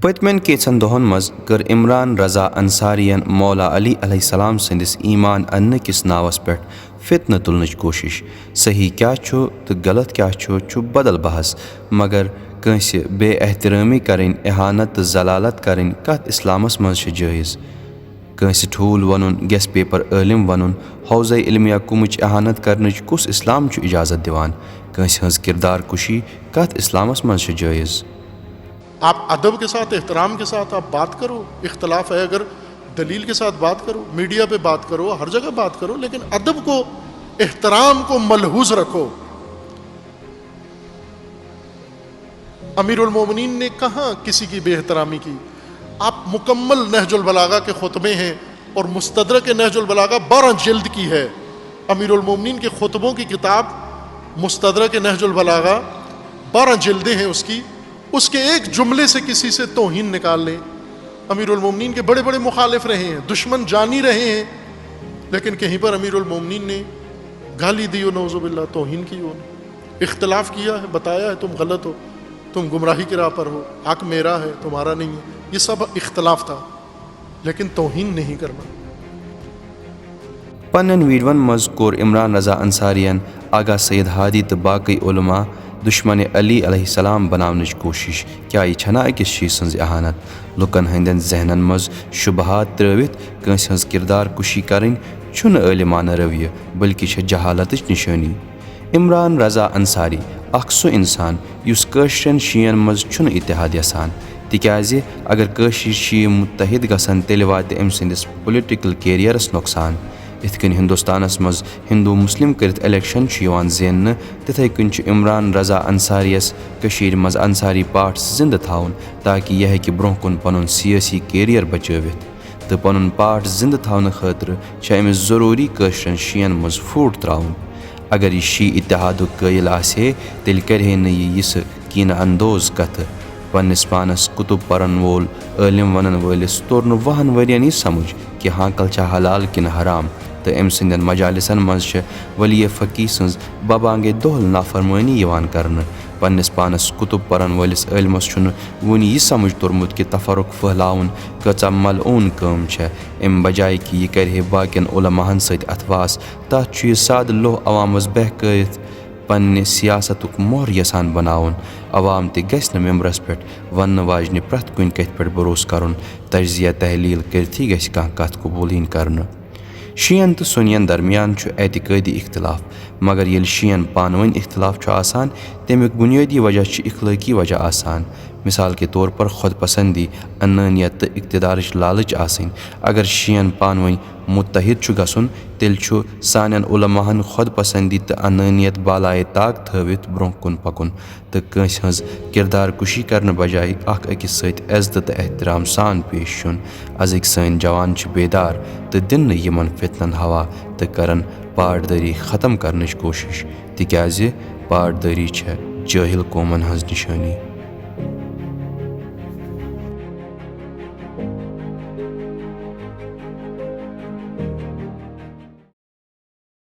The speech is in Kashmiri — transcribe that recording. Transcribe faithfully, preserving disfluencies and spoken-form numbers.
پٔتمٮ۪ن کینٛژن دۄہن منٛز کٔر عمران رضا انصارین مولا علی علیہ السلام سٕنٛدِس ایمان اننہٕ کِس ناوس پٮ۪ٹھ فتنہٕ تُلنٕچ کوٗشش۔ صحیح کیٛاہ چھُ تہٕ غلط کیٛاہ چھُ، چھُ بدل بحث، مگر کٲنٛسہِ بے احترٲمی کرٕنۍ، اہانت تہٕ ذلالت کرٕنۍ کتھ اسلامس منٛز چھِ جٲیز؟ کٲنٛسہِ ٹھوٗل ونُن، گیس پیپر عٲلم ونُن، حوزے علمیہ کُمٕچ اہانت کرنٕچ کُس اسلام چھُ اجازت دِوان؟ کٲنٛسہِ ہٕنٛز کردار کُشی کتھ اسلامس منٛز چھِ جٲیز؟ آپ ادب کے ساتھ، احترام کے ساتھ آپ بات کرو۔ اختلاف ہے، اگر دلیل کے ساتھ بات کرو، میڈیا پہ بات کرو، ہر جگہ بات کرو، لیکن ادب کو، احترام کو ملحوظ رکھو۔ امیر المومنین نے کہاں کسی کی بے احترامی کی؟ آپ مکمل نہج البلاغہ کے خطبے ہیں، اور مستدرک نہج البلاغہ بارہ جلد کی ہے۔ امیر المومنین کے خطبوں کی کتاب مستدرک نہج البلاغہ، بارہ جلدیں ہیں اس کی، اس کے ایک جملے سے کسی سے توہین نکال لیں۔ امیر المومنین کے بڑے بڑے مخالف رہے ہیں، دشمن جانی رہے ہیں، لیکن کہیں پر امیر المومنین نے گالی دی ہو، نعوذ باللہ، توہین کی ہو؟ اختلاف کیا ہے، بتایا ہے تم غلط ہو، تم گمراہی کی راہ پر ہو، حق میرا ہے، تمہارا نہیں ہے، یہ سب اختلاف تھا، لیکن توہین نہیں کرنا۔ پننٮ۪ن ویڈیوَن منٛز کوٚر عمران رضا انصاریَن آغا سید ہادی تہٕ باقٕے علماء دشمن علی علیہ السلام بناونٕچ کوٗشش۔ کیٛاہ یہِ چھَنا أکِس شیعہ سٕنٛز اہانت؟ لوٗکن ہٕنٛدٮ۪ن ذہنن منٛز شبہات ترٲوِتھ کٲنٛسہِ ہٕنٛز کردار کشی کرٕنۍ چھُنہٕ عٲلمانہٕ رویہ، بلکہِ چھےٚ جہالتٕچ نشٲنی۔ عمران رضا انصاری، اکھ سُہ انسان یُس کٲشرٮ۪ن شیعن منٛز چھُنہٕ اتحاد یژھان، تِکیازِ اگر کٲشِر شیعہ متحد گژھن، تیٚلہِ واتہِ أمۍ سٕنٛدِس پولیٹیکل کیریئرس نۄقصان۔ یِتھ کٔنۍ ہندوستانس منٛز ہندو مسلم کٔرِتھ الیکشن چھُ یِوان زیننہٕ، تِتھے کٔنۍ چھُ عمران رضا انصاریَس کٔشیٖرِ منٛز انصاری پارٹس زندٕ تھاوُن، تاکہ یہِ ہیٚکہِ برونٛہہ کُن پنُن سیٲسی کیریئر بچٲوِتھ۔ تہٕ پنُن پارٹ زندٕ تھاونہٕ خٲطرٕ چھےٚ أمِس ضروٗری کٲشرٮ۪ن شیعن منٛز پھوٗٹ ترٛاوُن۔ اگر یہِ شیعہ اتحادُک قٲیِل آسہِ ہے، تیٚلہِ کرِ ہے نہٕ یہِ یِژھٕ کینہ اندوز کتھٕ۔ پننِس پانس کتب پرن وول عٲلم ونن وٲلِس توٚر نہٕ وُہن ؤرین یہِ سمجھ کہِ ہانکل چھا حلال کِنہٕ حرام، تہٕ أمۍ سٕنٛدٮ۪ن مجالسن منٛز چھےٚ ولی فقیہ سٕنٛز ببانگے دۄہل نافرمٲنی یِوان کرنہٕ۔ پننِس پانس کتب پرن وٲلِس عٲلمس چھُنہٕ وُنہِ یہِ سمجھ توٚرمُت کہِ تفرق پھٔہلاوُن کۭژاہ ملعون کٲم چھےٚ۔ امہِ بجایہِ کہِ یہِ کرِ ہے باقین علماہن سۭتۍ اتھواس، تتھ چھُ یہِ سادٕ لوہ عوامس بہکٲوِتھ پننہِ سیاستُک مۄہر یژھان بناوُن۔ عوام تہِ گژھِ نہٕ ممبرس پٮ۪ٹھ وننہٕ واجنہِ پرٛٮ۪تھ کُنہِ کتھِ پٮ۪ٹھ بھروسہٕ کرُن۔ تجزیہ تحلیل کٔرتھٕے گژھِ کانٛہہ کتھ قبوٗل یِنۍ کرنہٕ۔ شیعن تہٕ سُنین درمیان چھُ اعتقٲدی اختلاف، مگر ییٚلہِ شیعن پانہٕ ؤنۍ اختلاف چھُ آسان، تمیُک بنیٲدی وجہ چھُ اخلٲقی وجہ آسان۔ مثال کے طور پر، خود پسندی، انانیت تہٕ اقتدارٕچ لالٕچ آسٕنۍ۔ اگر شیعن پانہٕ ؤنۍ متحد چھُ گژھُن، تیٚلہِ چھُ سانٮ۪ن علماہن خود پسندی تہٕ انانیت بالائے طاق تھٲوِتھ برونٛہہ کُن پکُن تہٕ کٲنٛسہِ ہٕنٛز کردار کشی کرنہٕ بجایہِ اکھ أکِس سۭتۍ عزتہٕ تہٕ احترام سان پیش یُن۔ ازٕکۍ سٲنۍ جوان چھِ بیدار تہٕ دِن نہٕ یِمن فتنن ہوا تہٕ کرن پاٹدٲری ختم کرنٕچ کوٗشش، تِکیازِ پاٹدٲری چھےٚ جٲہل قومن ہٕنٛز نشٲنی۔